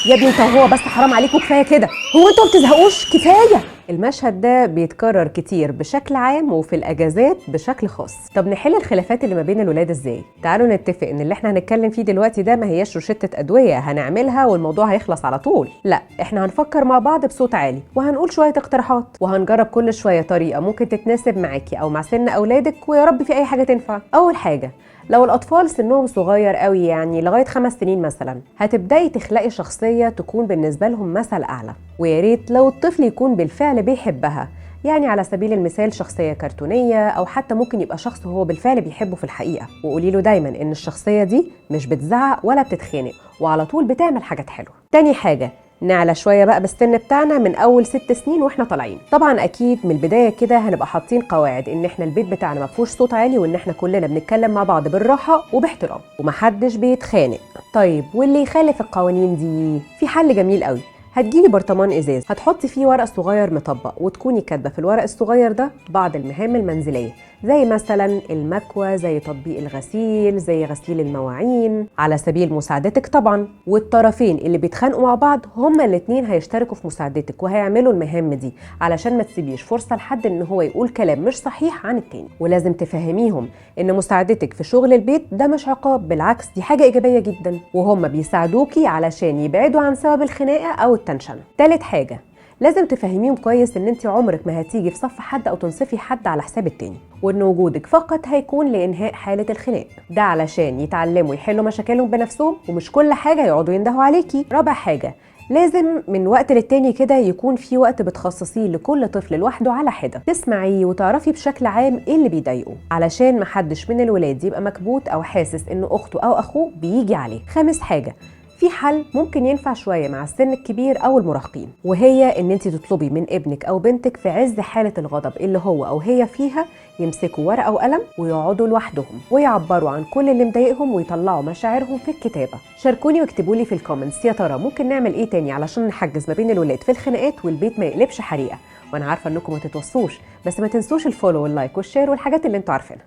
يا ابني انت وهو بس، حرام عليكم، كفاية كده، هو انتوا ما بتزهقوش؟ كفايه. المشهد ده بيتكرر كتير بشكل عام وفي الاجازات بشكل خاص. طب نحل الخلافات اللي ما بين الولاد ازاي؟ تعالوا نتفق ان اللي احنا هنتكلم فيه دلوقتي ده ما هياش روشتة ادوية هنعملها والموضوع هيخلص على طول. لا، احنا هنفكر مع بعض بصوت عالي وهنقول شوية اقتراحات وهنجرب كل شوية طريقه ممكن تتناسب معاكي او مع سن اولادك، ويا رب في اي حاجة تنفع. اول حاجه، لو الأطفال سنهم صغير قوي، يعني لغاية 5 سنين مثلا، هتبدأي تخلقي شخصية تكون بالنسبة لهم مثل أعلى، ويا ريت لو الطفل يكون بالفعل بيحبها. يعني على سبيل المثال شخصية كرتونية، أو حتى ممكن يبقى شخص هو بالفعل بيحبه في الحقيقة. وقولي له دايما إن الشخصية دي مش بتزعق ولا بتتخانق وعلى طول بتعمل حاجات حلوة. تاني حاجة، نعلى شوية بقى بالسن بتاعنا من اول 6 سنين واحنا طالعين. طبعا اكيد من البداية كده هنبقى حاطين قواعد ان احنا البيت بتاعنا ما فيهوش صوت عالي، وان احنا كلنا بنتكلم مع بعض بالراحة وباحترام ومحدش بيتخانق. طيب واللي يخالف القوانين دي؟ في حل جميل قوي. هتجيبي برطمان ازاز، هتحطي فيه ورق صغير مطبق، وتكوني كاتبه في الورق الصغير ده بعض المهام المنزليه، زي مثلا المكوى، زي تطبيق الغسيل، زي غسيل المواعين، على سبيل مساعدتك طبعا. والطرفين اللي بيتخانقوا مع بعض هما الاتنين هيشتركوا في مساعدتك وهيعملوا المهام دي، علشان ما تسيبيش فرصة لحد ان هو يقول كلام مش صحيح عن التاني. ولازم تفهميهم ان مساعدتك في شغل البيت ده مش عقاب، بالعكس دي حاجة ايجابية جدا، وهم بيساعدوكي علشان يبعدوا عن سبب الخناقة او التنشنه. تالت حاجه، لازم تفهميهم كويس ان انت عمرك ما هتيجي في صف حد او تنصفي حد على حساب التاني، وان وجودك فقط هيكون لانهاء حاله الخناق ده، علشان يتعلموا يحلوا مشاكلهم بنفسهم ومش كل حاجة يقعدوا يندهوا عليكي. رابع حاجه، لازم من وقت للتاني كده يكون في وقت بتخصصيه لكل طفل لوحده على حده، تسمعيه وتعرفي بشكل عام ايه اللي بيضايقه، علشان محدش من الولاد يبقى مكبوت او حاسس ان اخته او اخوه بيجي عليه. خامس حاجه، في حل ممكن ينفع شوية مع السن الكبير او المراهقين، وهي ان انت تطلبي من ابنك او بنتك في عز حاله الغضب اللي هو او هي فيها يمسكوا ورقة وقلم ويقعدوا لوحدهم ويعبروا عن كل اللي مضايقهم ويطلعوا مشاعرهم في الكتابه. شاركوني واكتبوا لي في ال comments، يا ترى ممكن نعمل ايه تاني علشان نحجز ما بين الولاد في الخناقات والبيت ما يقلبش حريقه؟ وانا عارفه انكم ما تتوصوش، بس ما تنسوش ال follow وال like وال share والحاجات اللي انتوا عارفينها.